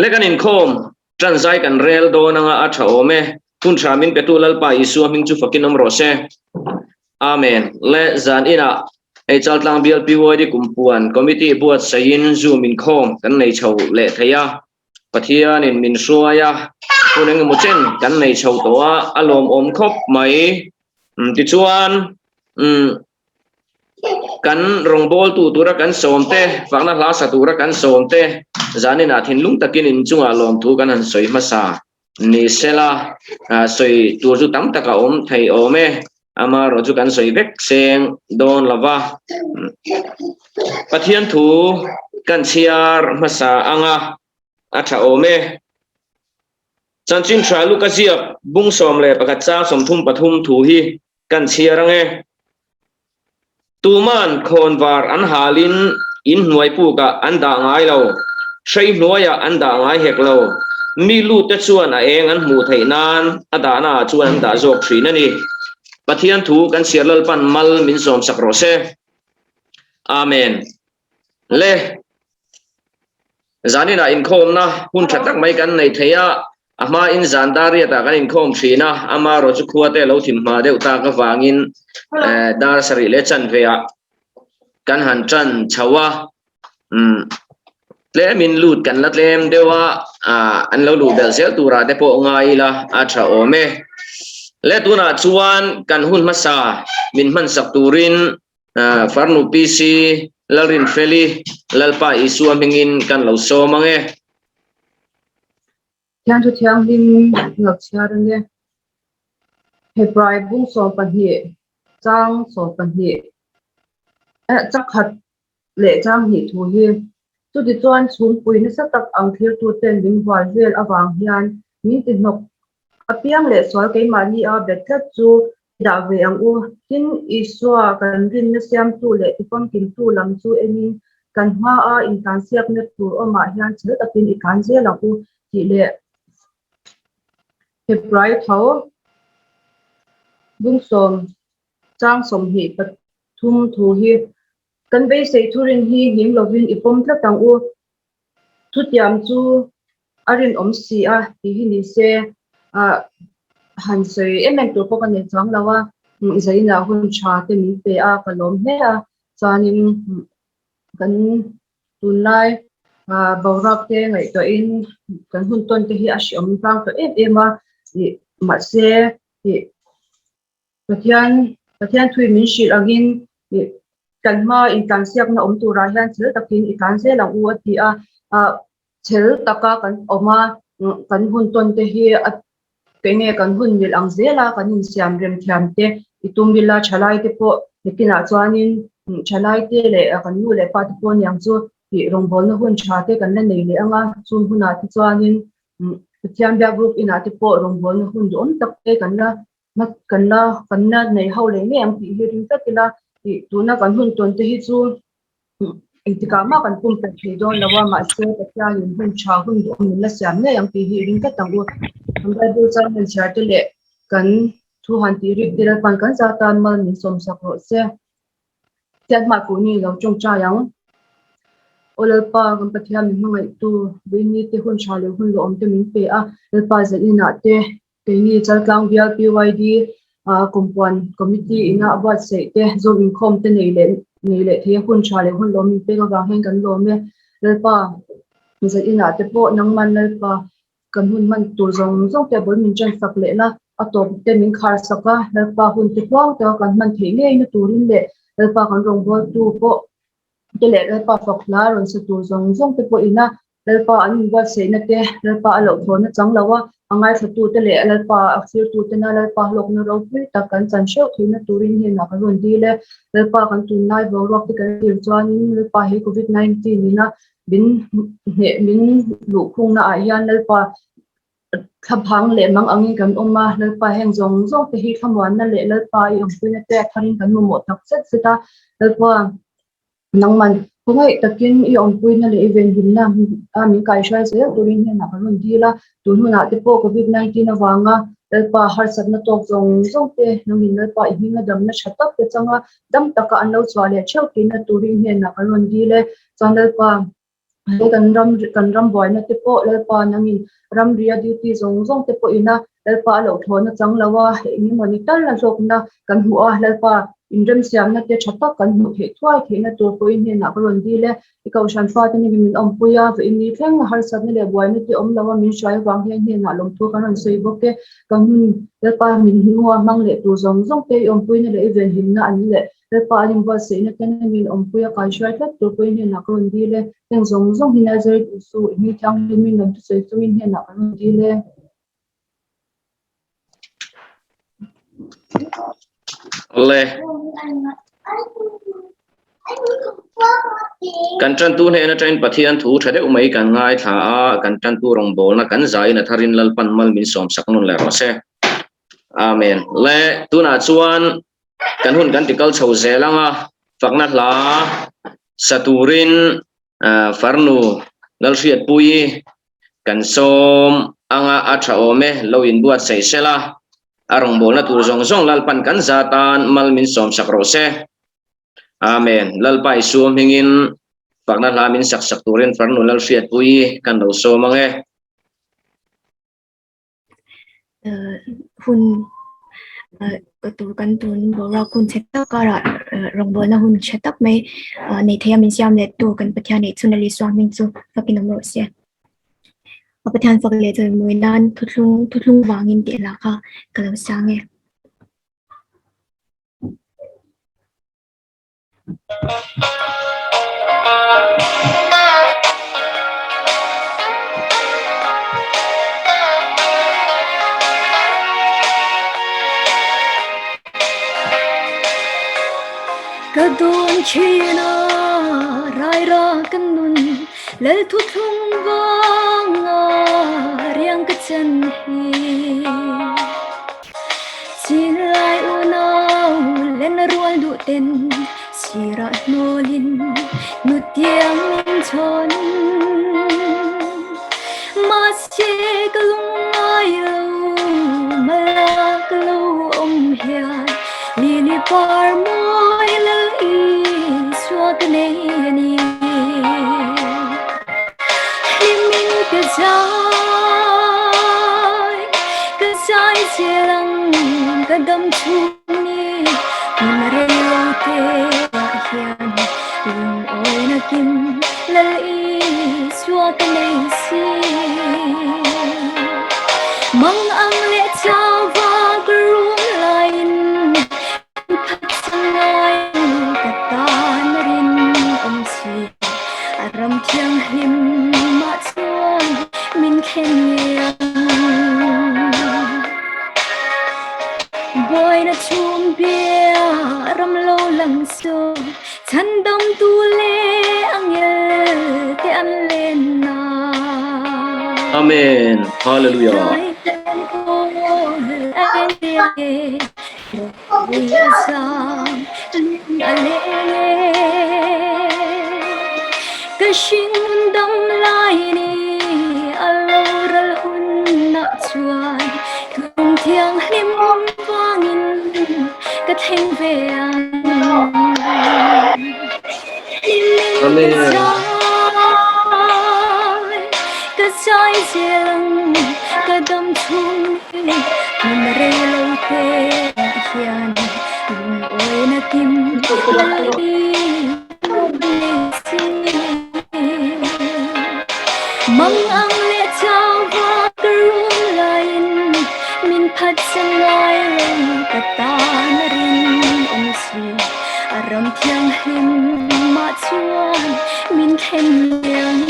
Le kan inkhawm ṭan zai kan rel dawn anga a ṭha awm e. Hun ṭha min petu Lalpa Isua hming chu fakin awm rawh se. Amen. Le zan inah hei Chaltlang Bial PYD Kumpuan Committee buatsaihin Zoom inkhawm kan nei chho leh thei a. Pathianin min hruai a, hun engemaw chen kan nei chho tawh a, a lawmawm khawp mai. Tichuan, kan rawngbawltu tura kan sawm te, fakna hla sa tura kan sawm te, zaninah thinlung takin inchungah lawmthu kan han sawi hmasa ni sela, sawi tur chu tam tak a awm thei awm e, amaherawh chu kan sawi vek seng dawn lo va. Pathian thu kan chhiar hmasa anga a tha awm e. Chanchin tha Luka ziak bung 11 chang 33 thu hi kan chhiar ang e. Tuman khawnvar an halin in hnuai pukah an dah ngai lo, hrei hnuaiah an dah ngai hek lo. Mi lute chuan a eng an hmuh theih nan a dahnaah chuan an dah zawk thin a ni. Pathian thu kan chhiar Lalpan mal min sawmsak rawh se. Amen. Le. Zaninah inkhawmna hun tha tak mai kan nei thei a, a hmain zan dar riatah kan inkhawm thin a, amaherawh chu khua te a lo thim hma deuh tak avangin dar sarih leh chanveah kan han tan chho a, umm tlemin lut kan la tlem deuh a, an lo luh belh zel turah te pawh ngai ila a tha awm e. Le tunah chuan kan hun hmasa min hmansak turin Farnu PC Lalrinfeli Lalpa Isua hmingin kan lo sawm ang e. Thian thu thianghlim lo chhiar ang e. Hebrai bung 12 chang 12 chakhat leh chang hnih thu hi chutichuan chhungpui nasa tak ang thirtuten min hual vel avang hian min ti hnawk apiang leh sual keimahni a bet tlat chu i dah ve ang u. Tin, Isua kan rinna siamtu leh tifamkimtu lam chu enin kan hmaa intlansiakna tur awmah hian chhel takin i tlan zel ang u tih leh Hebrai tho bung sawm chang 23 thu hi kan beisei thurin hi nghing lovin i pawm tlat ang u. Thutiam chu a rinawm si a tih hi ni se ah han sawi em em tur pawh ka nei chuang lo a, zainah hun tha te min pe a ka lawm hle a, chuanin kan tunlai ah boruak te ngaihtuahin kan hun tawn te hi a hreawm tlang tawh em em a ih mahse ih Pathian Pathian thui min hrilh angin ih kan hma intlansiakna awm turah hian chhel takin i tlan zel ang u a ti a, ah chhel taka kan awm a kan hun tawn te hi a kei nge kan hun mil ang zel a kan insiam rem thiam te i tum ila thalai te pawh nikinah chuanin thalai te leh kan nu leh pa te pawh aniang chu ih rawngbawlna hun tha te kan la nei leh ang a chung hunah te chuanin Pathian biak group inah te pawh rawngbawlna hun duhawm tak te kan la kan la kan la nei ho leh ngei ang tih hi ring tlat ila ih tuna kan hun tawn te hi chu engtikah mah kan pumpelh thei dawn lo a mahse Pathianin hun tha hun duhawm min la siam ngei ang tih hi ring tlat ang u. Kan Bible chang han chhiar te leh kan thu han tih rik te Lalpan kan zat tan mal min sawmsak rawh se. Tiat hmah kuh ni lo tawngtai ang. Aw Lalpa kan Pathian min hmangaihtu Vini te hun tha leh hun lawm te min pe a Lalpa zaninah te Keini Chaltlang Bial PYD Kumpuan Committee ina a buatsaih te, Zoom inkhawm te nei leh nei leh thei a hun tha leh hun lawm min pek avang hian kan lawm e. Lalpa zaninah te pawh nangman Lalpa kan hun hman tur zawng zawng te a bul min ṭansak leh na, a tawp te min khar sak a, Lalpa hun te tluang taka kan hman theih ngeina turin leh Lalpa kan rawngbawltu pawh te leh Lalpa fak hla rawn sa tur zawng zawng te pawh ina Lalpa an inbuatsaihna te, Lalpa a lohthawhna chang lo a, a ngaithlatute leh Lalpa a thirtutena Lalpa hlawkna ropui tak kan chan hreuh theihna turin hnenah kan rawn dil e. Lalpa kan tunlai boruak te kan thlir chuanin Lalpa he Covid 19 ina min hneh min luhkhungna ah hian Lalpa thlaphang leh mang angin kan awm a, Lalpa heng zawng zawng te hi thlamuanna leh Lalpa i awmpuina te a tharin kan mamawh tak zet zet a, Lalpa Nangman, khawngaih takin i awmpuina leh i venhimna a min kaihruai zel turin hnenah kan rawn dil a, tun hunah te pawh Covid 19 avanga Lalpa harsatna tawk zawng zawng te nangin Lalpa i hminga damna tha tak te changa dam taka an lo chhuah leh theuh tihna turin hnenah kan rawn dil e. Chuan Lalpa. He kan ram kan ram buaina te pawh Lalpa nangin ramria duty zawng zawng te pawhin a Lalpa a loh thlawhna chang lo a, engemaw ni tal a hlawkna kan hmuh a, Lalpa inremsiamna te tha tak kan hmuh theih thuai theihna tur pawhin hnenah ka rawn dil e. I kohhran fate nangin min awmpui a, vawiin ni thleng a harsatna leh buaina te awm lo a min hruai avang hian hnenah lawmthu kan rawn sawi bawk e. Kan hun Lalpa min hnua hmang leh tur zawng zawng te i awmpuina leh i venhimna an leh Lalpa an inbuatsaihna te nangin awmpui a kaihruai tlat tur pawhin hnenah ka rawn dil e. Heng zawng zawng hi Nazareth Isu i hming thianghlimin rawn thusawi chungin hnenah ka rawn dil e. Awle. Kan tantu hnen atangin Pathian thu tha deuh mai kan ngaithla a, kan tantu rawngbawlna kan zain a tharin Lalpan mal min sawm sak nawn leh rawh se. Amen. Le tunah chuan kan hun kan tikal chho zel anga fakna hla sa turin farnu Lalhriatpuii kan sawm anga a tha awm e, lo inbuatsaih sela, a rawngbawlna tur zawng zawng Lalpan kan za tan mal min sawm sak rawh se. Amen. Lalpa Isua hmingin fakna hla min sak sak turin farnu Lalhriatpuii kan lo sawm ang e. Hun tur kan tun boruak hun chhe tak karah rawngbawlna hun tha tak mai nei thei a min siam leh tu kan Pathian neih chhun a Isua hming chu fakin awm rawh se. A Pathian fak leh chawimawi nan thuthlung thuthlung vangin tih lah kha ka lo sang e. Ka dawn thin a raira kan nun lal thuthlung vanga riang ka chan hi. Chinlai unau len rual duh ten sirah hnawlin nutiang min chhawn. Mahse ka lungngai lo mala ka lo awm hian lili par mawi lal Isua ka nei a ni. Hlimin ka zai, ka zai zel ang ka dam chhung ni. Hun rei lo te ah hian lungawina kim Lal Isua ka nei si. Mang ang leh chau vak rum laiin Ka tan rin awm si a ram thianghlim mah chuan min thlen ngei ang. Buaina chhung bia ram lo lang chu chhandamtu leh angel te an len na. Amen. Hallelujah. Ka hring dam lai ni a lo ral hunah chuan Tlung thianghlim vangin ka thleng ve ang. Amen. Ka zai zel ang ka dam chhung Hun rei lo te ah hian lungawina kim lal i si. Mang ang leh chau va ka rum laiin min phatsan ngai lo ka tan a rinawm si. A ram thianghlim mah chuan min thlen liang.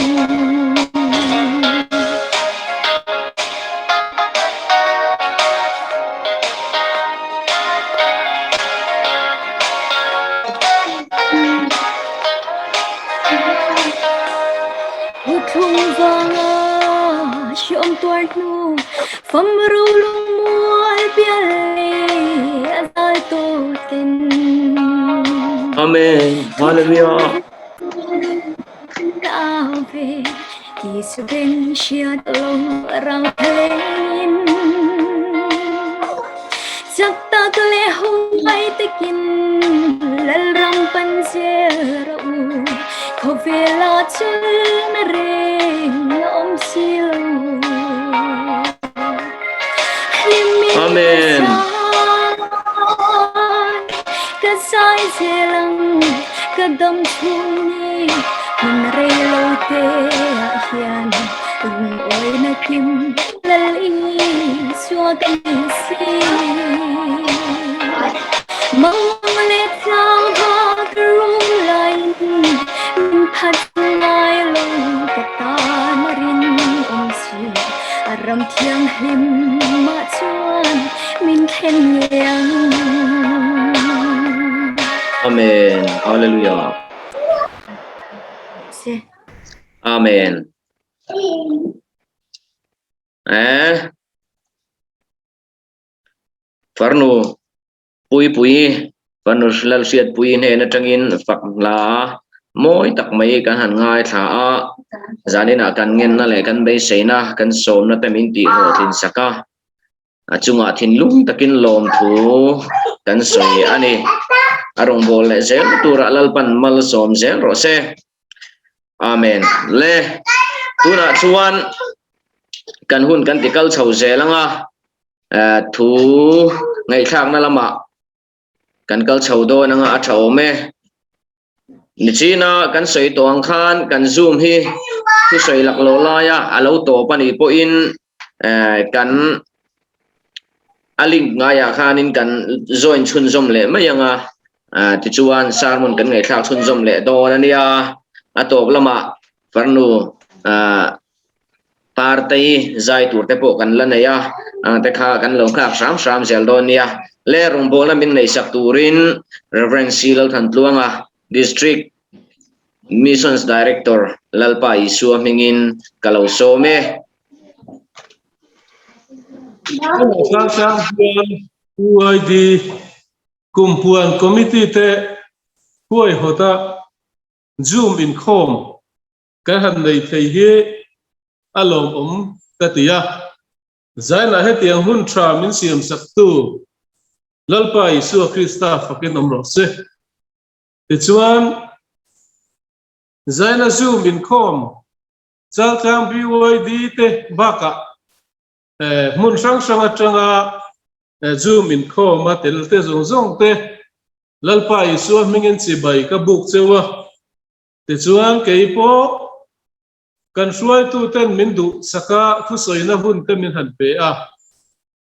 Thuthlung vanga hriawm tuar hnu fam ro lungmual pial leh a zal tawh ten. Amen. Hallelujah. Dam chhung ni hun rei lo te ah hian lungawina kim Lal Isua ka ni si. Mang leh tlangval ka rum laiin min phat ngai lo ka tan a rinawm si. A ram thianghlim mah chuan min thlen ngei ang. Amen. Hallelujah. Amen. Eh. Farnu Puipui, Farnu Lalhriatpui hnen atangin fak hla mawi tak mai kan han ngaithla a, zaninah kan ngenna leh kan beiseina kan sawmna te min tihhlawhtlin sak a, a chungah thinlung takin lawmthu kan sawi a ni. A rawngbâwl leh zel turah Lalpan malsawm zel rawh se. Amen. Le, tunah chuan kan hun kan ti kal chho zel ang a, thu ngaihthlakna lamah kan kal chho dawn anga a tha awm e. Nichina kan sawi tawh ang khan kan zoom hi thusawi laklawh laia a lo tawp a nih pawhin kan a link ngaiah khanin kan join chhunzawm leh mai ang a, tichuan sermon kan ngaihthlak chhunzawm leh dawn a nia. A tawp lamah farnu Partei zai tur te pawh kan la nei a, ang te kha kan lo nghak hram hram zel dawn nia. Le rawngbawlna min neihsak turin Rev. C. Lalthantluanga, District Missions Director Lalpa Isua hmingin ka lo sawm e. Hrang hrang hian UID Kumpuan Committee te huaihawta Zoom inkhawm Kan han nei thei hi a lawmawm ka ti a, Zainah hetiang hun tha min siam saktu Lalpa Isua Krista fakin awm rawh se. Tichuan, Zaina Zoom inkhawm Chaltlang BYD te bakah hmun hrang hrang atanga Zoom inkhawm a tel te zawng zawng te Lalpa Isua hmingin chibai ka buk cheu a. Tichuan, kei pawh kan hruaituten min duh sak a, thusawina hun te min han pe a,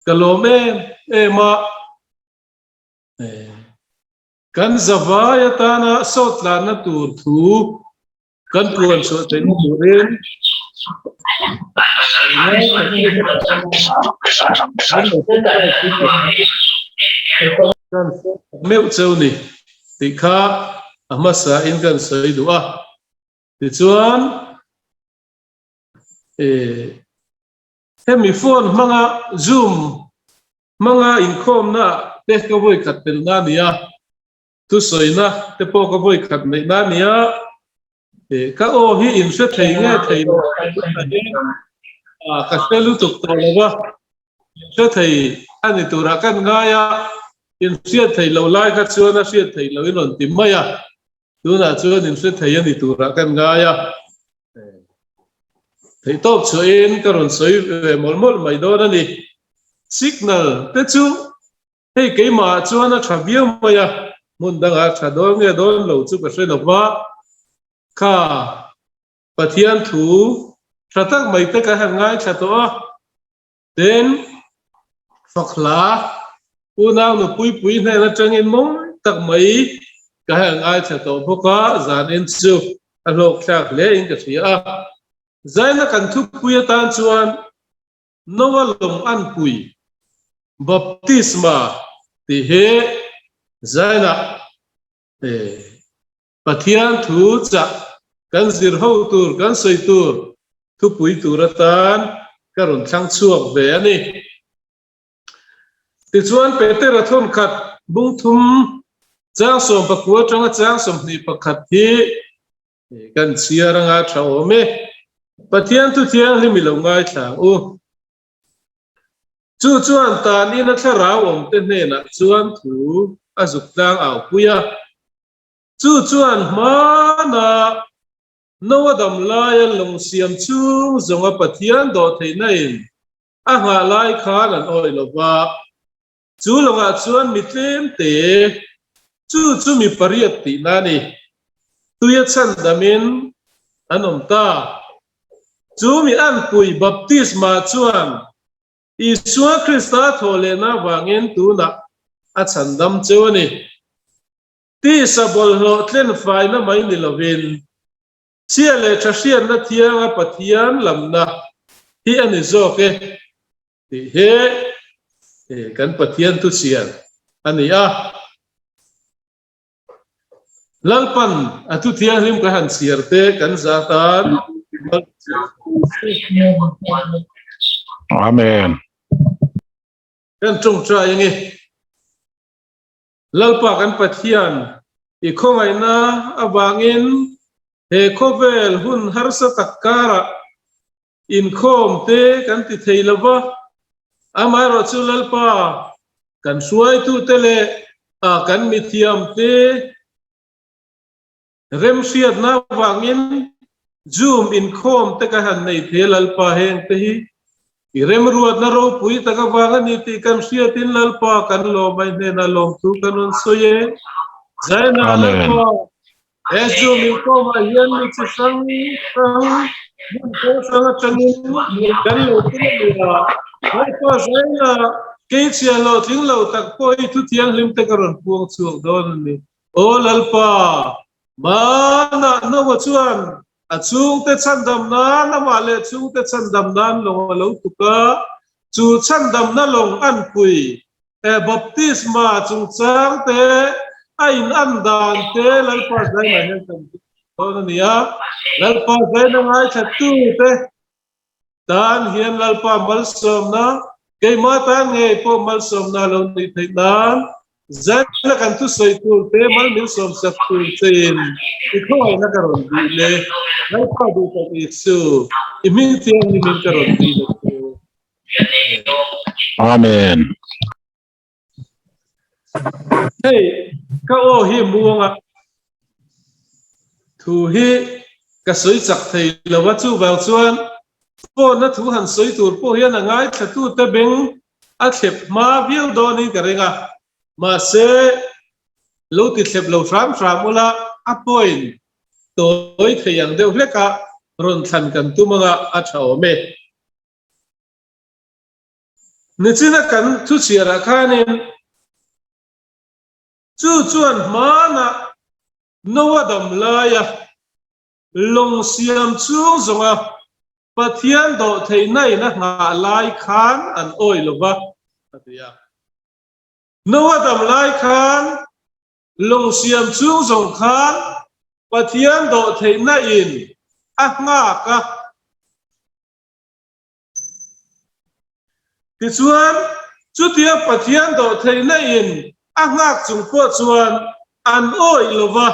ka lawm em em a. Kan zavai atana sawt tlanna tur thu kan puan chhuah theihna turin meuh cheu ni tih kha a hmasa in kan sawi duh a. Tichuan hemi phone hmanga zoom hmanga inkhawmna te ka vawi khat telna a ni a, thusawina te pawh ka vawi khat neihna a ni a, ka aw hi in hre thei nge thei lo ka hre lutuk tawh lo va. Hre thei a ni turah kan ngai a, in hriat theih loh lai kha chuan a hriat theih loh in rawn ti mai a, tunah chuan in hre thei a ni turah kan ngai a. Theihtawp chhuahin ka rawn sawi ve mawlh mawlh mai dawn a ni. Signal te chu hei keimahah chuan a tha viau mai a, hmun dangah a tha dawn nge dawn lo chu ka hre lo va, kha Pathian thu tha tak mai te ka han ngaithla tawh a. Tin, fak hla unau nupui pui hnen atangin mawi tak mai ka han ngaithla tawh bawk a, zanin chu a hlawk thlak hle in ka hria a. Zaina kan thupui atan chuan Noa lawng anpui baptisma tih hi zaina Pathian thu chah kan zir ho tur, kan sawi tur, thupui tur atan ka rawn thlang chhuak ve a ni. Tichuan Petera thawnkhat bung thum chang 19 atanga chang 21 hi kan chhiar anga tha awm e. Pathian thu thianghlim i lo ngaithla ang u. Chu chuan tan ina thlarau awmte hnenah chuan thu a zuk tlang au pui a. Chu chuan hmana Noa dam laia lawng siam chung zawnga Pathian dawh theihna in a nghah lai khan an awih lo va. Chu lawngah chuan mi tlem te, chu chu mi pariat tihna a ni. Tuia chhandamin an awm ta. Chu mi anpui baptisma chuan Isua Krista thawhlehna avangin tunah a chhandam cheu a ni. Tisa bawlhhlawh tlenfaina mai ni lovin, chhia leh tha hriatna thianga Pathian lamna hi a ni zawk e tih hi kan Pathian thuchhiar a ni a. Lalpan a thu thianghlim ka han chhiar te kan za tan. Amen. Kan tawngtai ange. Lalpa kan Pathian, i khawngaihna avangin he khawvel hun harsa tak karah inkhawm te kan ti thei lo va, amaherawh chu Lalpa kan hruaitute leh a kan mithiamte remhriatna avangin Zoom inkhawm te ka han nei thei a Lalpa hengte hi i remruatna ropui tak avang a ni tih kan hriatin Lalpa kan lawm a i hnenah lawmthu kan rawn sawi e. Zaina Lalpa He Zoom inkhawmah hian mi chi hrang hrang hmun hrang hrang atangin kan lo tum a ni a. Lalpa Zaina kei chhia hlawhtling lo tak pawh hi thu thianghlim te ka rawn puang chhuak dawn a ni. Aw Lalpa, manah Noah chuan a chhungte chhandam nan amah leh chhungte chhandam nan lawng a lo tuk a, chu chhandamna lawng an pui He baptisma chungchang te a in an dan te Lalpa Zaina hian kan ti dawn a ni a. Lalpa Zaina ngaithla tu te tan hian Lalpa malsawmna, keimah tan ngei pawh malsawmna lo nih theih nan Zaina kan thusawi tur te mal min sawm sak tur chein i khawngaihna ka rawn dil e. Lalpa duh tak Isu, i hming thianghlimin ka rawn dil a che. Amen. Hei ka aw hi muanga thu hi ka sawi chak thei lo a, chuvang chuan phone a thu han sawi tur pawh hian a ngaithlatute beng a thlep hma viau dawnin ka ring a, mahse lo ti thlep lo hram hram ula a point tawi thei ang deuh hlek a rawn thlan kan tum anga a tha awm e. Nichina kan thuchhiarah khanin chu chuan hmanah Noa dam laia lawng siam chung zawnga Pathian dawhtheihna in a nghah lai khan an awi lo va, a ti a. Noa dam lai khan lawng siam chung zawng khan Pathian dawhtheihna in a nghak a. Tichuan, chutia Pathian dawhtheihna in a nghak chung pawh chuan an awih lo va,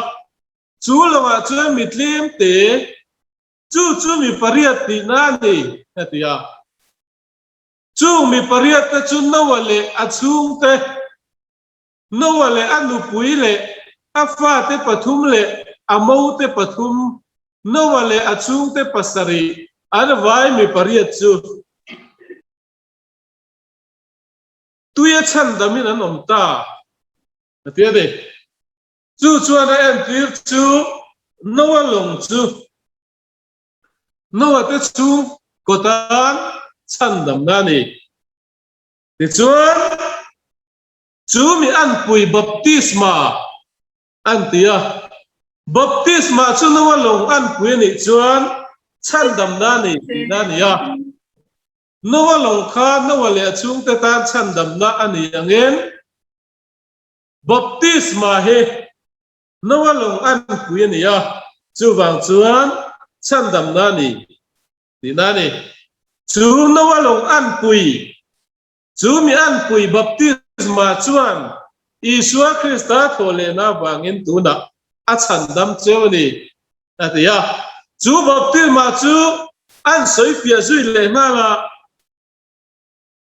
chu lawngah chuan mi tlem te, chu chu mi pariat tihna a ni, a ti a. Chung mi pariat te chu Noah leh a chhungte, Noah leh a nupui leh a fate pathum leh a mote pathum, Noah leh a chhungte pasarih, an vai mi pariat chu tuia chhandamin an awm ta, a ti a ni. Chu chuan a entir chu Noah lawng chu Noah te chhung kawtan chhandamna a ni. Tichuan, Chu mi anpui baptisma an ti a. Baptisma chu Noa lawng anpui a nih chuan chhandamna a nei tihna a ni a. Noa lawng kha Noa leh a chhungte tan chhandamna a ni angin baptisma hi Noa lawng anpui a ni a, chuvang chuan chhandamna a ni tihna a ni. Chu Noa lawng anpui Chu mi anpui baptisma chuan Isua Krista thawhlehna avangin tunah a chhandam cheu a ni, a ti a. Chu baptisma chu an sawifiah zui leh nghal a,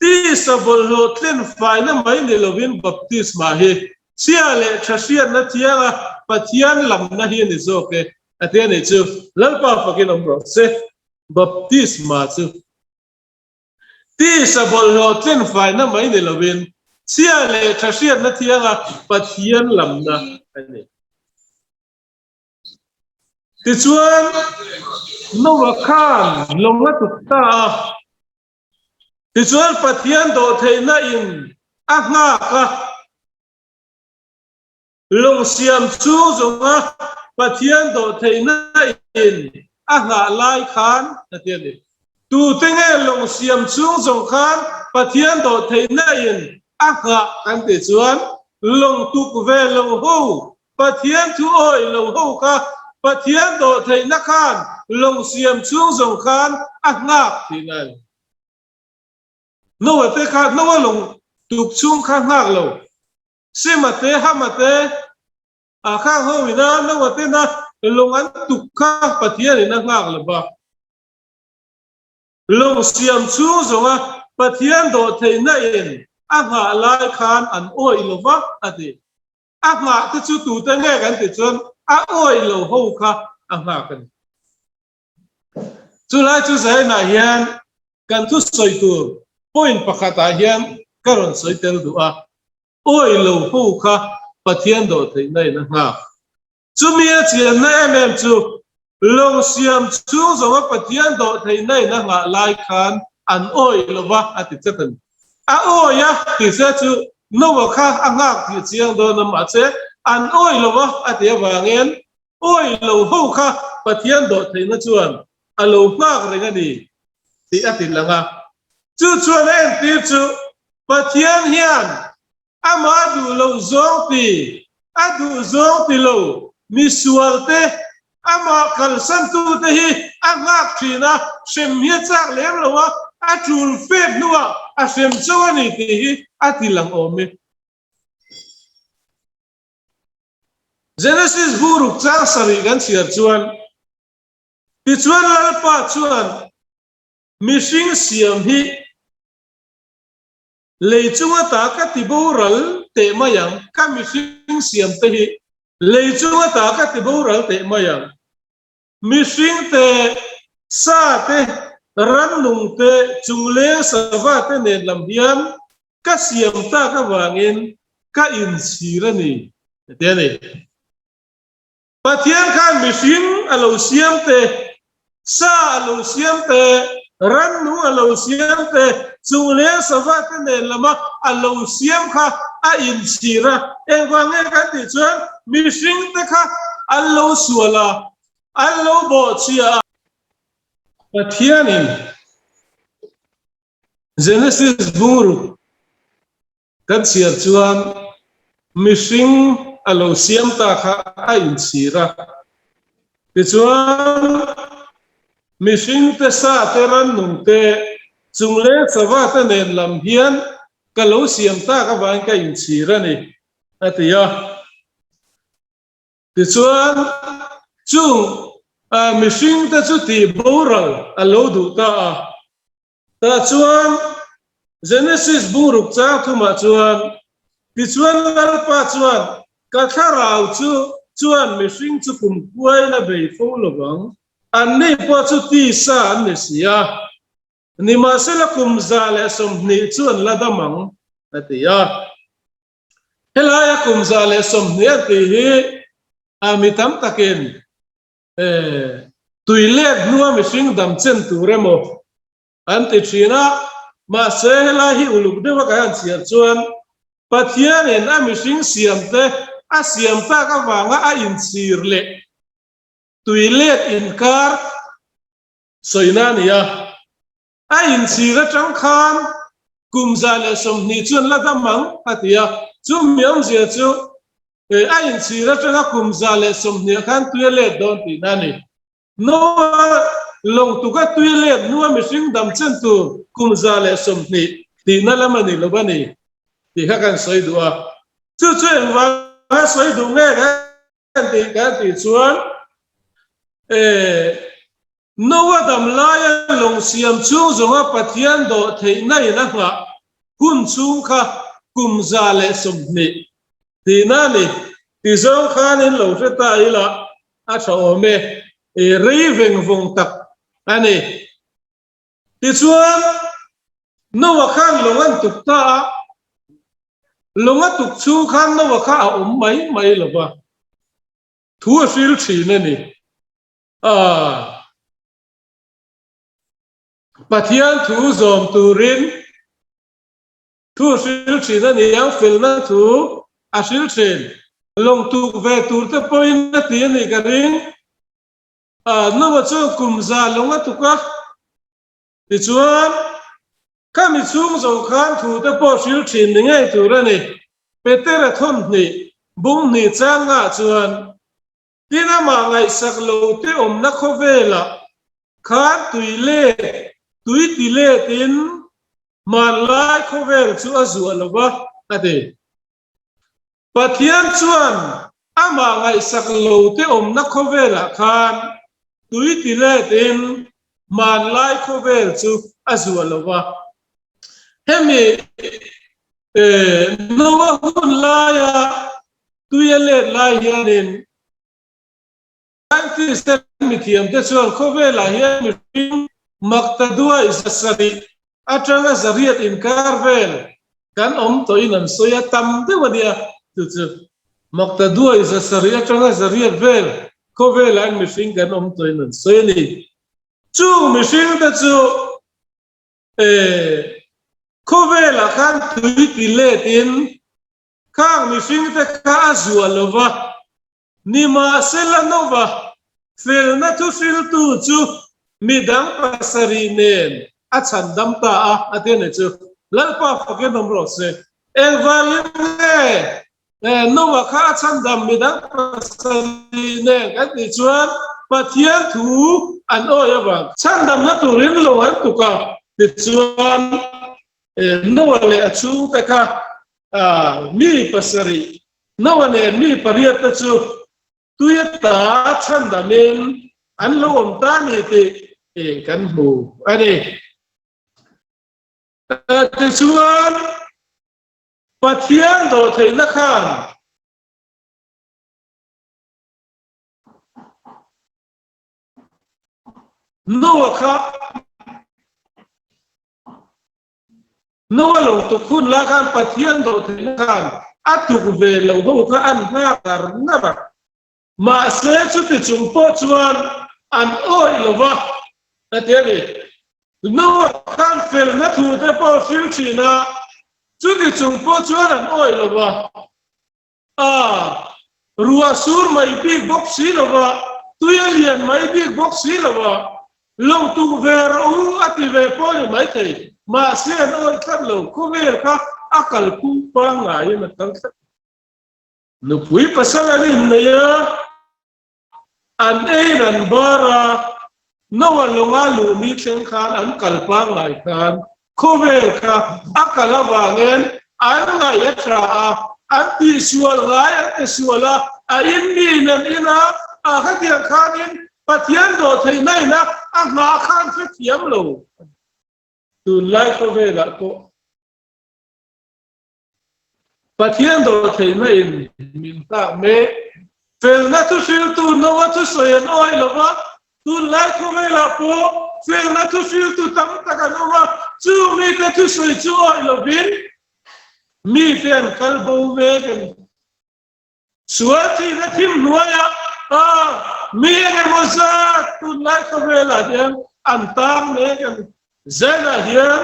tisa bawlhhlawh tlen faina mai ni lovin baptisma hi chhia leh tha hriatna thianga Pathian lamna hi a ni zawk e, a ti a nih chu. Lalpa fakin awm rawh se, baptisma chu. Tisa bawlhhlawh tlenfaina mai ni lovin chhia leh tha hriatna thianga Pathian lamna a ni. Tichuan, Noah khan lawng a tuk ta a. Tichuan, Pathian dawhtheihna in a nghak a. Lawng siam chhung zawnga Pathian dawhtheihna in a nghah lai khan a ti a ni. Tute nge lawng siam chhung zawng khan Pathian dawhtheihna in a nghah kan tih chuan lawng tuk ve lo ho Pathian thu awih lo ho kha Pathian dawhtheihna khan lawng siam chhung zawng khan a nghak thin a ni. Noah te kha Noah lawng tuk chhung kha nghak lo. Sema te Hama te a khang ho ina Noah tena lawng an tuk kha Pathian in a nghak lo va. Lawng siam chhung zawnga Pathian dawhtheihna in a nghah lai khan an awih lo va a ti. A nghah te chu tute nge kan tih chuan a awih lo ho kha a nghak a ni. Chulai chu zainah hian kan thusawi tur point pakhatah hian ka rawn sawi tel duh a, awih lo ho kha Pathian dawhtheihna in a nghak. Chumi a chianna em em chu lawng siam chhung zawnga Pathian dawhtheihna in a nghah lai khan an awih lo va a ti tlat a ni. A awih a ti se chu Noah kha a nghak tih chiang dawn a mahse an awih lo va a ti avangin awih lo ho kha Pathian dawhtheihna chuan a lo nghak reng a ni tih a ti lang a. Chu chuan a entir chu Pathian hian Amah duh loh zawng ti, a duh zawng ti lo, misual te, amah kalsantute hi a nghak thin a, hrem hi a chak lem lo a, a tul fek hnuah a hrem chauh a ni tih hi a ti lang awm e. Genesis bu ruk chang sarih kan chhiar chuan, Tichuan Lalpa chuan mihring siam hi, Lei chunga ta ka ti boral teh mai ang, ka mihring siam te hi lei chunga ta ka ti boral teh mai ang. Mihring te, sa te, rannung te, chungleng sava te nen lam hian ka siam tak avangin ka inchhir a ni, ti a ni. Pathian khan mihring a lo siam te, sa a lo siam te, rannung a lo siam te, chungleng sava te nen lama a lo siam kha a inchhir a. Engvang nge kan tih chuan mihring te kha an lo sual a, an lo bawhchhia a. Pathianin Genesis bungruk Kan chhiar chuan mihring a lo siam ta kha a inchhir a. Tichuan, mihring te sa te rannung te chungleng sava te nen lam hian ka lo siam tak avangin ka inchhir a ni, a ti a. Tichuan, chung mihring te chu tih boral a lo duh ta a. Tah chuan Genesis bungruk chang thumah chuan, Tichuan Lalpa chuan, Ka thlarau chu chuan mihring chu kum kuain a bei fo lo vang, anni pawh chu tisa an ni si a, nimahsela kum 120 chu an la dam ang, a ti a. Helaia kum 120 an tih hi a mi tam takin Tui let hnua mihring dam chen tur emaw an ti thin a, mahse helai hi uluk deuha kan han chhiar chuan Pathianin a mihring siamte a siam tak avanga a inchhir leh tui let inkar sawina a ni a. A inchhir atang khan kum 120 chuan la dam ang a ti a, chumi awmzia chu a inchhir atanga kum 120 ah khan tui a let dawn tihna a ni. Noah lawng tuka tui a let hnua mihring dam chen tur kum 120 tihna lam a ni lo a ni tih kha kan sawi duh a. Chu chu engvanga sawi duh nge kan tih kan tih chuan Noa dam laia lawng siam chhung zawnga Pathian dawh theihna in a nghah hun chhung kha kum 120 tihna a ni. Ti zawng khan in lo hre ta ila a tha awm e, i rei veng vawng tak a ni. Tichuan, Noa khan lawng an tuk ta a, lawng a tuk chhung khan Noa kha a awm mai mai lo va, thu a hril thin a ni. A Pathian thu zawm turin thu hril thin a ni ang, felna thu a hril thin. Lawng tuk ve tur te pawhin a ti a nih ka ring. Noah chuan kum za lawng a tuk a, tichuan khami chhung zawh khan thu te pawh hril thin ni ngei tur a ni. Petera thawmhnih bung hnih changah chuan Tin amah ngaihsak lo te awmna khawvelah khan tui let, tui ti letin hmanlai khawvel chu a zuah lo va, a ti. Pathian chuan amah ngaihsak lo te awmna khawvelah khan tui ti letin hmanlai khawvel chu a zuah lo va. Hemi Noa hun laia Tui a let lai hianin scientist te mithiam te chuan khawvelah hian mihring maktaduai 700 atanga 800 inkar vel kan awm tawhin an sawi a, tam deuh a nia chu chu. Maktaduai 700 atanga 800 vel khawvelah hian mihring kan awm tawhin an sawi a ni. Chung mihring te chu khawvelah khan tui ti letin Khang mihringte kha a zuah lo va, nimahsela Nova felna thuhriltu chu midang pasarih nen a chhandam ta a, a ti a ni chu. Lalpa fakin awm rawh se. Engvangin nge Nova kha a chhandam midang pasarih nen kan tih chuan Pathian thu an awi avang. Chhandamna turin lo an tuk a, tichuan Noah leh a chhungte kha mi pasarih, Noah nen mi pariat te chu tui ata chhandamin an lo awm ta ni tih kan hmu a ni. Tichuan, Pathian dawhtheihna khan Noah kha Noa lo tuk hun la khan Pathian dawhtheihna khan a tuk ve lo ho kha an nghak ngar ngar a. Mahse chuti chung pawh chuan an awih lo va, a ti a ni. Noa khan felna thu te pawh hril thin a, chuti chung pawh chuan an awih lo va. A, ruah sur mai bik bawk si lo va, tui a lian mai bik bawk si lo va, lo tuk ve rawh u a ti ve pawh ni maithei, mahse an awih tlat lo, khawvel kha a kalphung pangngaiin a kal tlat. Nupui pasal an innei a, an eiin an bar a, Noah lawnga luhni thleng khan an kal pangngai khan khawvel kha a kal avangin an ngaih a tha a, an tihsual ngai an tisual a, a in miin an in a, a khatiang khanin Pathian dawhtheihna ina a nghah khan hrethiam lo. Tunlai khawvelah pawh Pathian dawhtheihna in min tlak mek. Felna thuhriltu Noa thusawi an awih lo va, tunlai khawvelah pawh felna thuhriltu tam tak an awm a, chu mite thusawi chu awih lovin mite an kal bo mek a ni. Sual thihna thim hnuaiah mi engemaw zat tunlai khawvelah hian an tang mek a ni. Zenah hian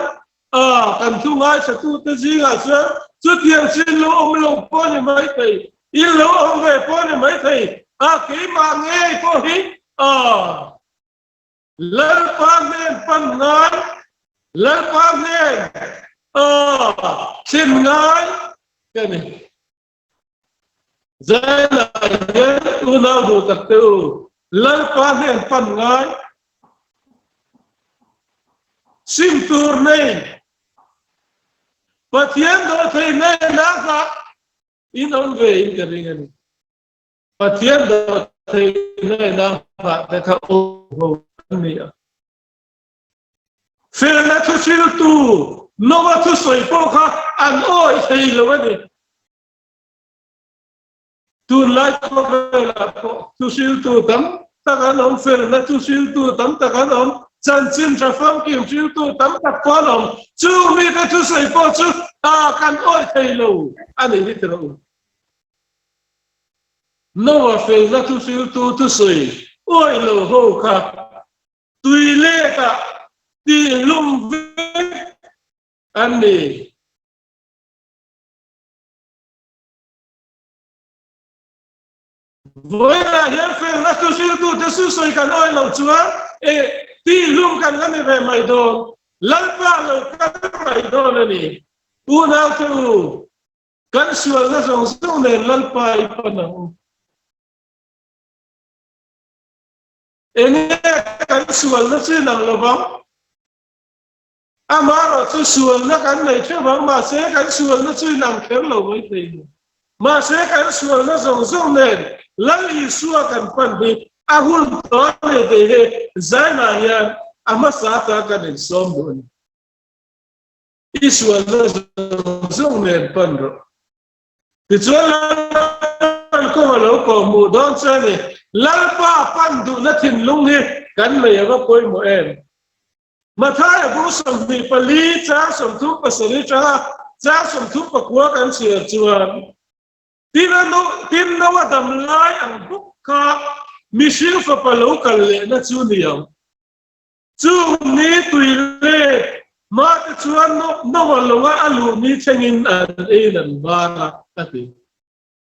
kan thu ngaithlatute zingah chuan chutiang chu in lo awm lo pawh a ni maithei, in lo awm ve pawh a ni maithei, keimah ngei pawh hi Lalpa hnen pan ngai, Lalpa hnen thlen ngai ka ni. Zailah hian unau duh tak te u, Lalpa hnen pan ngai sim tur nei Pathian dawhthei hnenah nghah in awm ve in ka ring a ni. Pathian dawhthei hnenah nghah te kha awm ho an ni a. Felna thuhriltu Noa thusawi pawh kha an awih thei lo a ni. Tunlai khawvelah pawh thuhriltu tam tak an awm, felna thuhriltu tam tak an awm, chanchin tha famkim hriltu tam tak pawh an awm. Chu mite thusawi pawh chu kan awih thei lo a ni hi tiraw u. Noa felna thuhriltu thusawi. Awih lo ho kha tui letah tihlum vek an ni. Vawiinah hian felna thu hriltute chu sawi kan awih loh chuan e tihlum kan la ni ve mai dawn. Lalpa lo kal mai dawn a ni. Unaute u, kan sualna zawng zawng nen Lalpa i pan ang u. Enge kan sualna chu inang lo vang? Amaherawhchu sualna kan nei theuh vang, mahse kan sualna chu inang kher lo mai thei lo. Mahse kan sualna zawng zawng nen Lal Isua kan pan hi a hun tawh a ni tih hi zainah hian a hmasa ata kan insawm duh a ni. I sualna zawng zawng nen pan rawh. Tichuan Lalpan kawng a lo kawh hmuh dawn che a ni. Lalpa pan duhna thinlung hi kan nei anga pawimawh em? Mathaia bung 24 chang 37 atanga chang 34 kan chhiar chuan, Tin Noa dam lai ang bawk kha mihring fapa lo kal lehna chu ni ang. Chung ni tui let hmate chuan Noa lawnga a luh ni thlengin an eiin an bar a, a ti.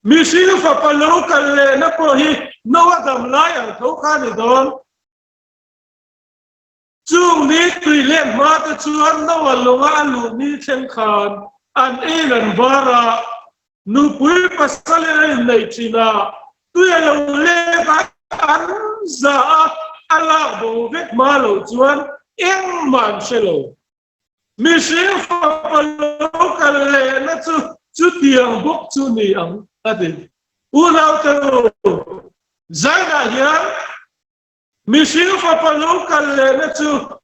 Mihring fapa lo kal lehna pawh hi Noa dam lai ang tho kha a ni dawn. Chung ni tui let hmate chuan Noa lawnga a luh ni thleng khan an eiin an bar a, nupui pasalin a inneih thin a, tui a lo let a, an za a, a lak bo vek hma loh chuan engmah an hre lo. Mihring fapa lo kal lehna chu chutiang bawk chu ni ang, a ti. Unaute u, zainah hian Mihring fapa lo kal lehna chu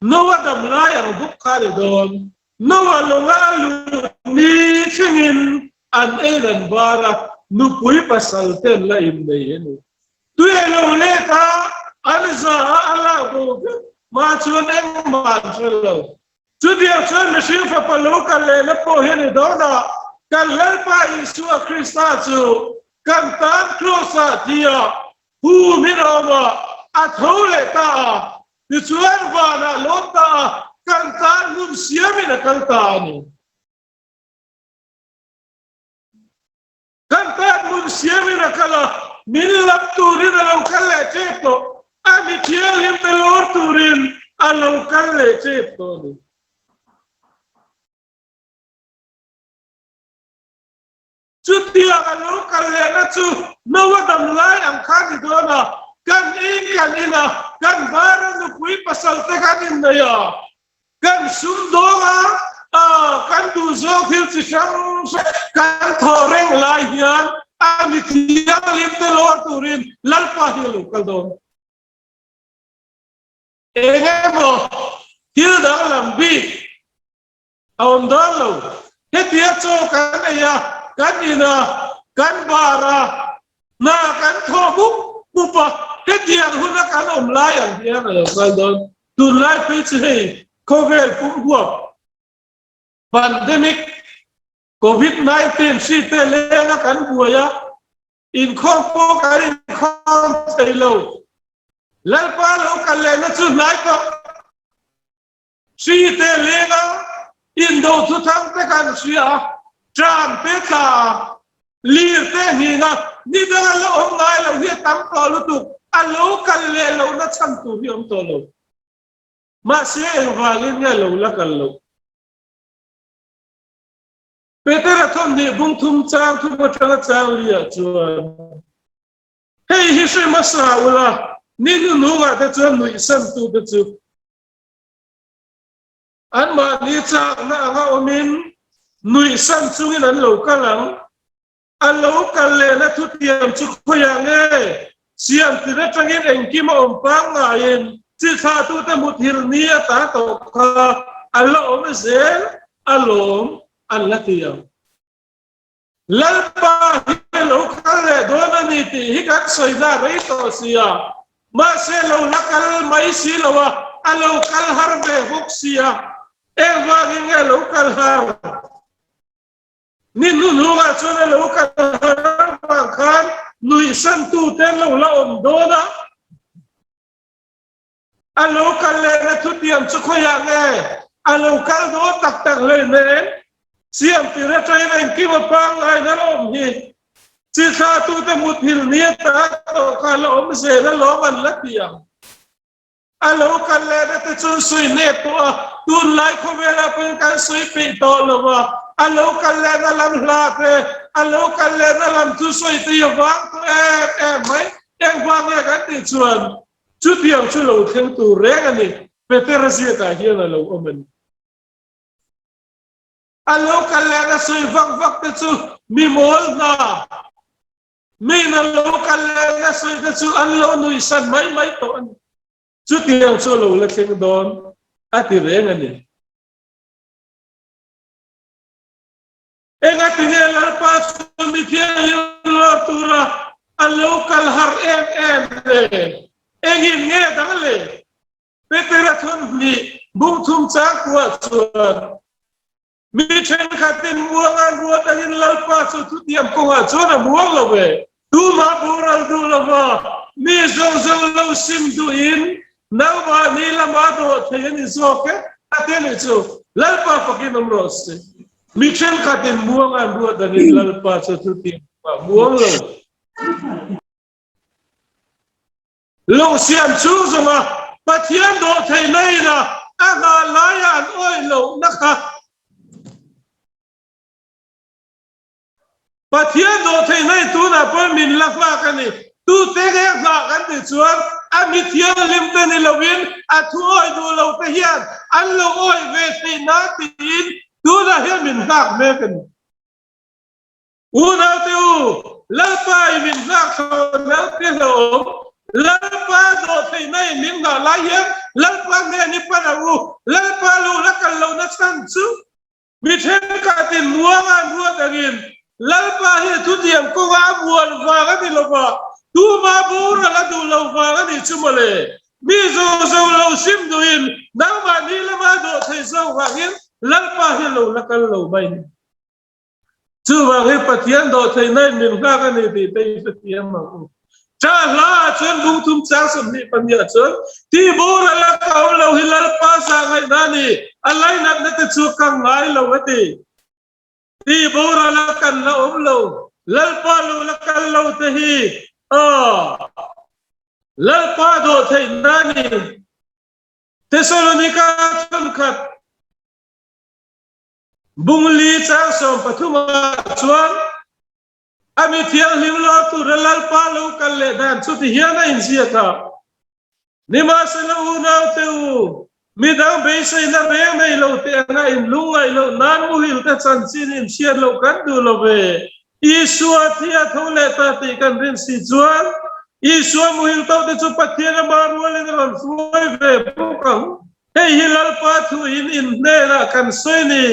Noa dam lai ang bawk kha a ni dawn. Noa lawnga a luh ni thlengin an ei ran bar a, nupui pasal te an la innei a ni. Tui a lo let a, an za a, a lak bo vek hma chuan engmah an hre lo. Chutiang chuan mihring fapa lo kal lehna pawh hi a ni dawn a, kan Lalpa Isua Krista chu kan tan Kraws-ah thi a, hum in a awm a, a tho leh ta a, tichuan vanah lawm ta a, kan tan hmun siamin a kal ta a ni. Kan tan hmun siamin a kal a, min lam turin a lo kal leh tep tawh. A mi thianghlim te lawr turin a lo kal leh tep tawh a ni. Chutiang a lo kal lehna chu Noa dam lai ang kha ni dawn a, kan in kan in a, kan bara nupui pasal te kan innei a, Kan sumdawng a, kan duhzawng thil chi hrang hrang kan thawh reng lai hian a mi thianghlim te lawr turin Lalpa hi a lo kal dawn. Eng emaw thil danglam bik a awm dawn lo. Hetia chaw kan ei a, kan in a, kan bar a, hna kan thawh mup mup a, hetiang huna kan awm lai ang hian a lo kal dawn. Tunlai phei chu hei khawvel pum huap pandemic covid 19 hri te leng a kan buai a, inkhawm pawh kan inkhawm thei lo. Lalpa lo kal lehna chu hnai tawh. Hri te leng a, indo thuthang te kan hria a, ṭan te tla a, lir te hnin a, ni danga la awm ngai lo hi a tam tawh lutuk, a lo kal leh lohna chhan tur hi a awm tawh lo. Mahse engvangin nge lo la kal loh? Petera thawmhnih bung thum chang thum atanga chang liah chuan, Hei hi hre hmasa ula, ni hnuhnungah te chuan nuihsantute chu, Anmahni chakna anga awmin nuihsan chungin an lo kal ang. A lo kal lehna thutiam chu khawiah nge? Siam tir atangin engkim a awm pangngaiin chi thlahtute muthilh ni a ta tawh kha a la awm zel alawm an la ti ang. Lalpa hi a lo kal leh dawn a ni tih hi kan sawi na rei tawh si a, mahse lo la kal mai si lo a, a lo kal har ve bawk si a, engvangin nge lo kal har? Ni hnuhnungah chuan a lo kal har avang khan nuihsantute an lo la awm dawn a. A lo kal lehna thutiam chu khawiah nge a lo kal dawn tak tak hlei nen siam tir atangin engkim a pangngaina la awm hi. Chi thlatute muthilh ni ata tawh kha la awm zel alawm an la ti ang. A lo kal lehna te chu sawi nek tawh a, tunlai khawvelah pawhin kan sawi peih tawh lo a, a lo kal lehna lam hla te, a lo kal lehna lam chu sawi te hi a vang tawh em em mai. Engvang nge kan tih chuan chutiang chu lo thleng tur reng a ni, Petera ziakah hian a lo awm a ni. A lo kal lehna sawi vak vak te chu mi mawl hna. Min a lo kal leh na sawi te chu an lo nuihsan mai mai tawh a ni. Chutiang chu a lo la thleng dawn a ti reng a ni. Engatinge Lalpa chu mi thianghlim lawr tura a lo kal har em em le? Engin nge dang le? Petera thawmhnih bung thum chang kuah chuan Mi thenkhatin muang an ruat angin Lalpa chu thutiam kawngah chuan a muang lo ve. Tumah boral duh lova mi zawng zawng lo sim duhin nangmahni lama dawh thei a ni zawk e, a ti a nih chu. Lalpa fakin awm rawh se. Mi thenkhatin muang an ruat angin Lalpa chu thutiam kawngah a muang lo. Lungsiam chung zawnga Pathian dawhtheihna ina a nghah laia an awih lohna kha Pathian dawhtheihna in tunah pawh min la nghak a ni. Tute nge nghah kan tih chuan a mi thianghlim te ni loin a thu awih duh lo te hian an lo awih ve theih nan tiin tunah hian min nghak mek a ni. Unaute u, Lalpa i min nghak thlawh lo te hlauhawm, Lalpa dawh theihna i min nghah lai hian Lalpa hnen i pan ang u, Lalpa lo la kal lohna chhan chu mi thenkhatin muanga an ruat angin Lalpa hi thutiam kawnga a muan vang a ni lova, tuma boral a duh lo vang a nih chu mawle. Mi zo zo lo sim duhin nangmahni lama dawh thei zawk vangin Lalpa hi lo la kal lo mai ni. Chuvang hi Pathian dawhtheihna in min nghak a ni tih te i hrethiam ang u. Cha hla ah chuan lungthum chang 22 ah chuan, Tih boral a ka awm lo hi Lalpa zahngaihna a ni, a lainatna te chu ka ngai lo a ti. Tih boral a kan la awm lo, Lalpa lo la kal lo te hi aw Lalpa dawhtheihna a ni. Thesalonika thenkhat. Bungli chang 13 ah chuan a mi thianghlim lawr tura Lalpa lo kal leh dan chu ti hian a inziak a, Nimahsela unaute u, midang beiseina reng nei lo te anga in lungngaih loh nan muhil te chanchin in hriat loh kan duh lo ve. Isua thi a tho leh ta tih kan rin si chuan Isua muhil tawh te chu Pathian ama rualin a rawn hruai ve bawk ang. Hei hi Lalpa thu in in hnenah kan sawi ni.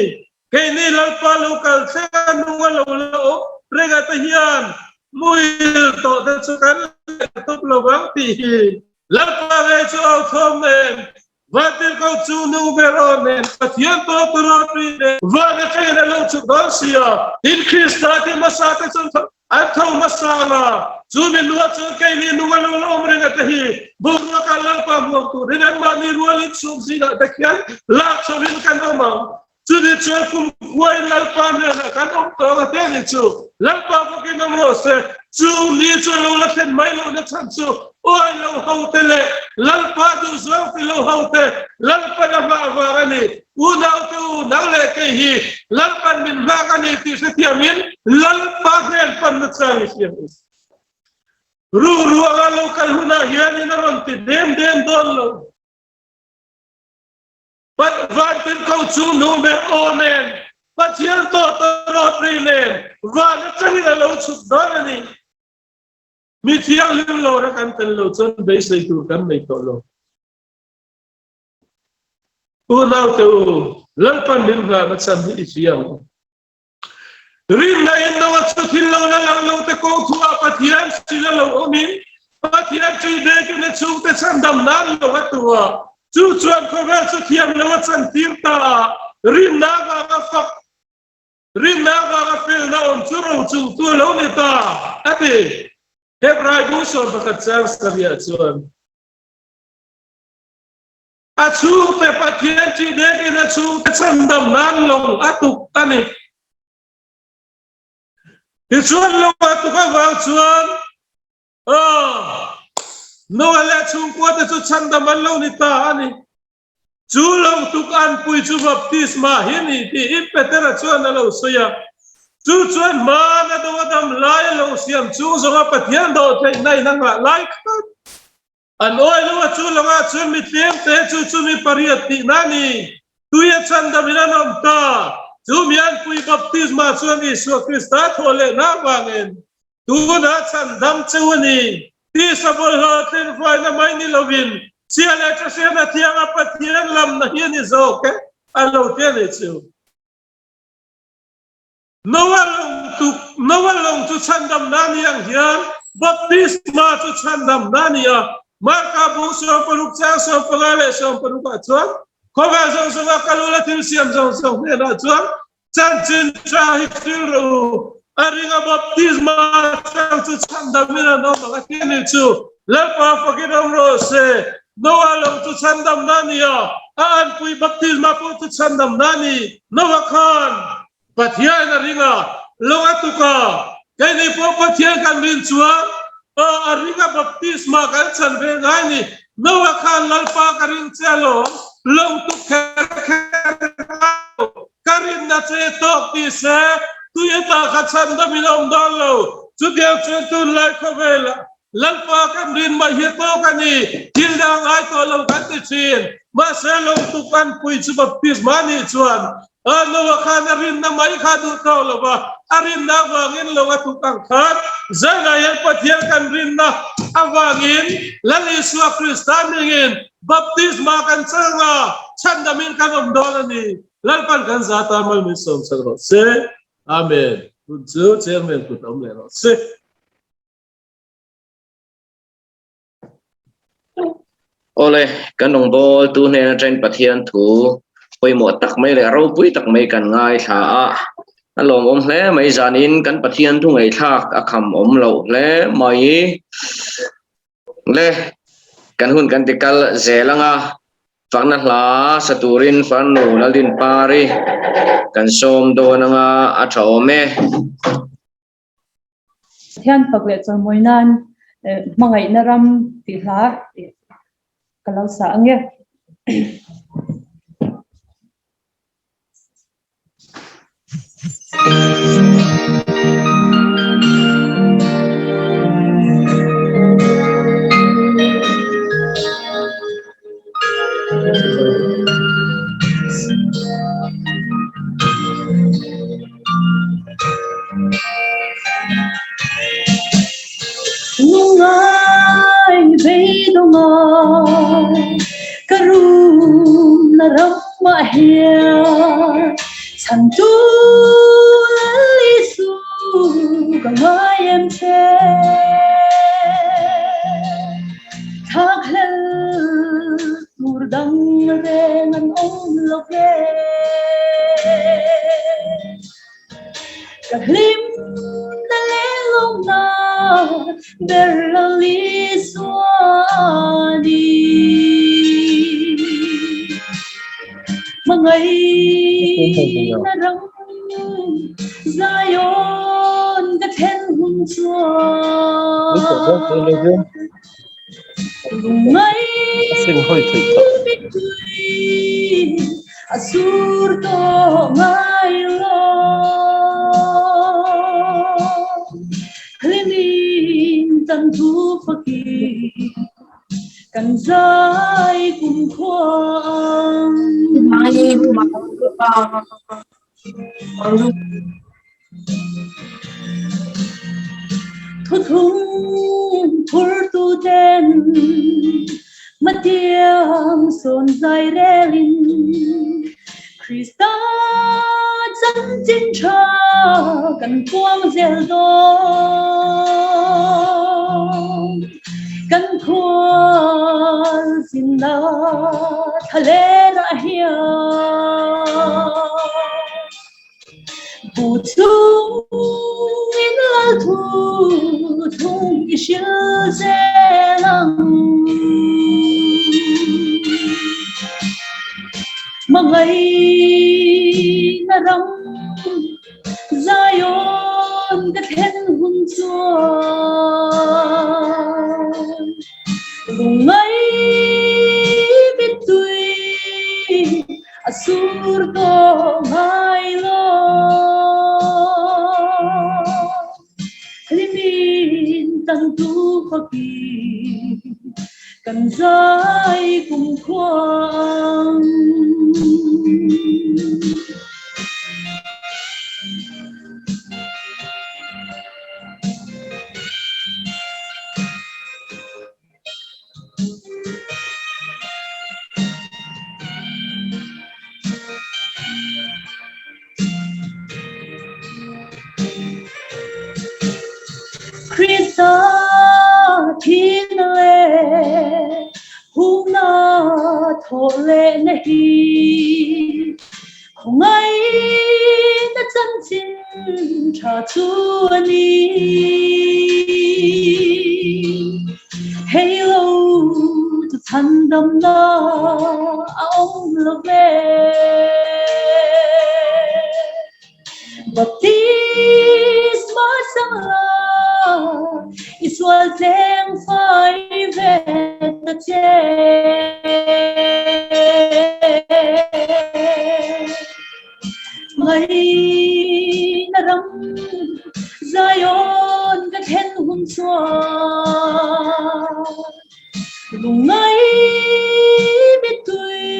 Keini Lalpa lo kal thleng a nung a lo la awm reng a te hian muil tawh te chu kan leh tawp lo vang tih hi Lalpa ngei chu au thawm nen Vantirhkoh chu nung ber aw nen Pathian tawp ropui nen van atangin a lo chhuk dawn sia. Tin Krista te hmasa te chuan An tho hmasa ang a, chu mi lua chuan keini nung a lo la awm reng a te hi boruaka Lalpa hmuam turin anmahni rualin chhung zingah te khian lak chhohin kan awm ang. Chuni chuan kum khuain Lalpa hnenah kan awm tawh ang a te ni chu Lalpa bawkin awm rawh se. Chu ni chu a lo la thlen mai lohna chhan chu uai lo ho te leh Lalpa duhzawng ti lo ho te Lalpan a hmah vang a ni. Unaute u, nang leh kei hi Lalpan min nghak a ni tih hrethiamin Lalpa hnen panna chang i hriat u. Rukru anga lo kal hunah hianin a rawn ti dem dem dawn lo. Vantirhkoh chung nu ber aw nen, Pathian tawh tawrawt ri nen van atangin a lo chhuk dawn a ni. Mi thianghlim lo ra kan tel lo chuan beisei tur kan nei tawh lo. Unaute u, Lalpan min nghahna chhan hi i hria ang u. Rinna in no a chu thil lo la lang lo te kawng thu ah Pathian sil a lo awmin Pathian ṭui bekin a chhungte chhandam nan lo a tu a, chu chuan khawvel chu thiam lo a chantir ta a, rinna avanga fak. Rinna avanga felna awm chu rochungtu a lo ni ta, a ti. Hebrai bu 11 chang sarih chuan. A chhungte Pathian ṭih dekin a chhungte chhandam nan lawng a tuk a ni. Tichuan lawng a tuk avang chuan Noah leh a chhungkuate chu chhandam an lo ni ta a ni. Chu lawng tuk anpui chu baptisma hi a ni tiin Petera chuan a lo sawi a. Chu chuan hmaan a do a dam lai a lo siam chung zawnga Pathian dawhtheihna in a nghah lai khat An awi lo a, chu lawngah chuan mi tlemte chu chumi pariat tihna a ni. Tui a chhandam in an awm ta. Chu mi anpui baptisma chuan Isua Krista thawh lehna avangin tunah chhandam cheu a ni. Tisa bawlhhlawh tlinhruaina mai ni lovin chhia leh tha hriatna thianga Pathian lamna hi a ni zawk e, a lo ti a ni chu. Noah lawng tuk, Noah lawng chu chhandamna a ni ang hian baptisma chu chhandamna a ni a. Marka bu 16 chang 15 leh 16 ah chuan khawvel zawng zawnga kal ula thil siam zawng zawng hnenah chuan chanchin tha hi hril rawh u. A ringa baptisma chang chu chhandamin an awm ang a ti a ni chu. Lalpa fakin awm rawh se. Noah lawng chu chhandamna a ni a, a anpui baptisma pawh chu chhandamna a ni. Noah khan Pathian a ring a, lawng a tuk a, keini pawh Pathian kan rin chuan a ring a baptisma kan chan ve ngai ni. Noah khan Lalpa ka ring che alawm, lawng tuk kher kher ngai lo, ka rinna che tawk ti se, tui ata kha chhandam in a awm dawn lo. Chutiang chuan tunlai khawvelah Lalpa kan rin mai hi tawk a ni, thil dang ngai tawh lo kan ti thin. Mahse lawngtuk an pui chu baptisma nih chuan Noah khan a rinna mai kha duh tawh lo va, a rinna avangin lo a tuk ang khan zanah hian Pathian kan rinna avangin Lal Isua Krista hmingin baptisma kan chang a, chhandamin kan awm dawn a ni. Lalpan kan za ta mal min sawm sak rawh se. Amen. Hun chu Chairman kut awm leh rawh se. Awle, kan rawngbawltu hnen atangin Pathian thu pawimawh tak mai leh ropui tak mai kan ngaithla a, a lawmawm hle mai zanin kan Pathian thu ngaihthlak a kham awm loh hle mai. Le, kan hun kan ti kal zel anga fakna hla sa turin farnu Laldinpari kan sawm dawn anga a tha awm e. Pathian fak leh chawimawi nan hmangaihna ram tih hla ka lo sa ang e. Ngai beidawng a ka rum na ram ah hian chhantu Lal Isu ka ngai em che. Thlakhlel tur dang reng an awm lo ve. Ka hlim na leh lawmna ber Lal Isua ni. Hmangaihna ram Zion ka thlen hun chuan A sur tawh ngai lo Hlimin tan thu fakin kan zai kum khua ang. Thuthlung phurtu ten Matiang sawn zai relin Krista chanchin tha kan puang zel dawn. Kan khual zinna thlalerah hian. chung in lal thu thung i hril zel ang. Hmangaihna ram Zion ka thlen hun chuan Lungngai mittui a sur tawh ngai lo. Hlimin tan tu fakin kan zai kumkhua ang. Krista thihna leh hungna thawh lehna hi Khawngaihna chanchin tha chu a ni. Hei lo chu chhandamna a awm lo ve. Baptisma sangla i sual tleng fai ve ta che. Ngaihna ram Zion ka thlen hun chuan Lungngai mittui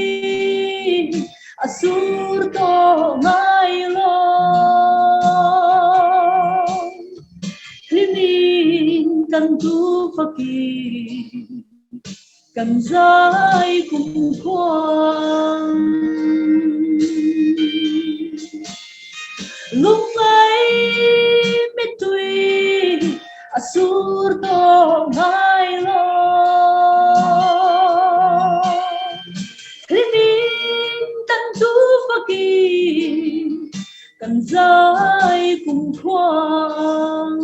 a sur tawh ngai lo. Hlimin kan duh fakin kan zai kumkhuang. Lungngai mittui a sur tawh ngai lo. Hlimin kan duh fakin kan zai kumkhuang.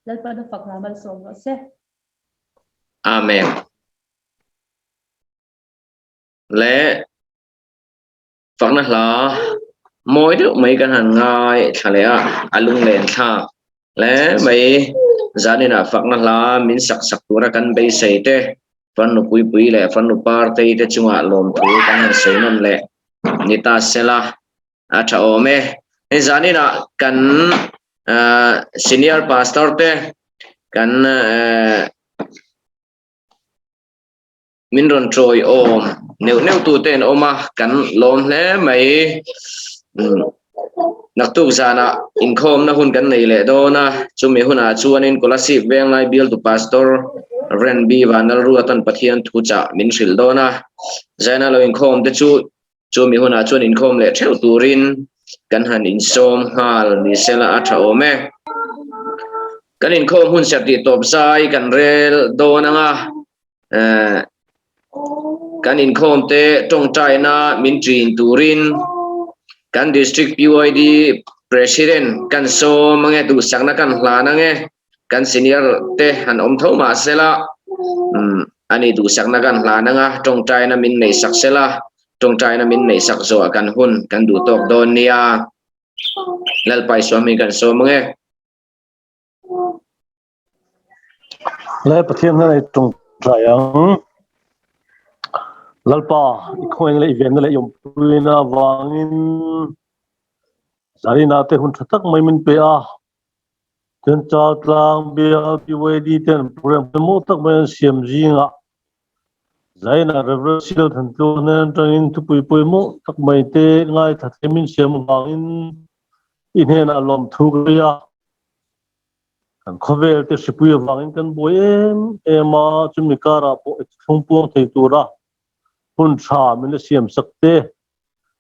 Lalpa na fak hna malsawm rawh se. Amen. Le fakna hla mawi deuh mai kan han ngai thla leh a, a lunglen thlak hle mai. Zaninah fakna hla min sak sak tura kan beisei te, farnu puipui leh farnu partei te chungah lawmthu kan han sawi nawn leh ni ta sela a tha awm e. Hei zaninah kan senior pastor te kan Min rawn chawi awm neuh neuh tu te an awm a, kan lawm hle mai. Naktuk zanah inkhawmna hun kan nei leh dawn a, chumi hunah chuanin Kolasib Venglai bialtu Pastor Rev B Vanlalruatan Pathian thuchah min hrilh dawn a, Zaina lo inkhawm te chu chumi hunah chuan inkhawm leh theuh turin kan han insawm nghal ni sela a tha awm e. Kan inkhawm hun serh tih tawp zai kan rel dawn anga kan inkhawm te tawngtaina min ṭin turin kan District PYD President kan sawm ange duhsakna kan hlan ange kan senior te han awm tho mah sela ani duhsakna kan hlan anga tawngtaina min neih sak sela tawngtaina min neih sak zawh kan hun kan duh tawk dawn nia Lalpa Isua hming kan sawm ange. Le Pathian hna nei tawngtai ang. Lalpa i khawngaihna leh i venna leh i awmpuina avangin Zarina te hun tha tak mai min pe a. Chuan Chaltlang bial PYD ten program pawimawh tak mai an siam zingah Zaina Rev. Sil Thantluang hnen atangin thupui pawimawh tak mai te ngaithla thei min siam avangin i hnenah lawmthu ka sawi a. Kan khawvel te hripui avangin kan buai em em a, chumi karah pawh i thlung puang thei tura hun tha min la siam sak te,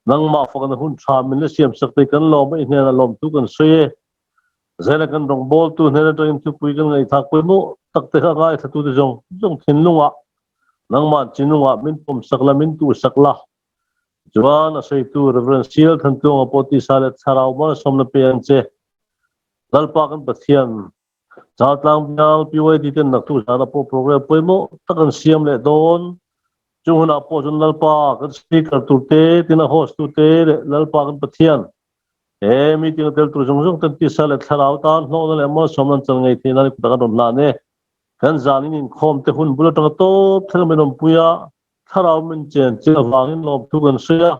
nangmah fakna hun tha min la siam sak te kan lawm a, i hnenah lawmthu kan sawi e. Zela kan rawngbawltu hnen atangin thupui kan ngaihthak pawimawh tak te kha ngaithlatute zawng zawng thinlungah nangmah chinungah min pawm sak la, min tuh sak la. Chuan a sawitu Rev. Sial Thantluanga pawh tisa leh thlarau malsawmna pe ang che. Lalpa kan Pathian Chaltlang bial PYD ten naktuk zana pawh program pawimawh tak an siam leh dawn. Chung hunah pawh chuan Lalpa kan speaker tur te, tin a host tu te leh Lalpa kan Pathian he meeting a tel tur zawng zawng ten tisa leh thlarau tan hlawhna leh malsawmna an chan ngei theih nan i kut ah kan rawn hlan e. Kan zanin inkhawm te hun bul atanga tawp thleng min awmpui a, thlarau min chen chiah avangin lawmthu kan sawi a,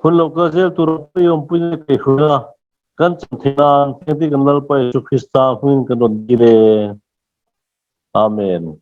hun lo kal zel tur a pawh i awmpui na kei hruai a, kan chan theih nan heng te kan Lalpa Jesuh Krista hmingin kan rawn dil e. Amen.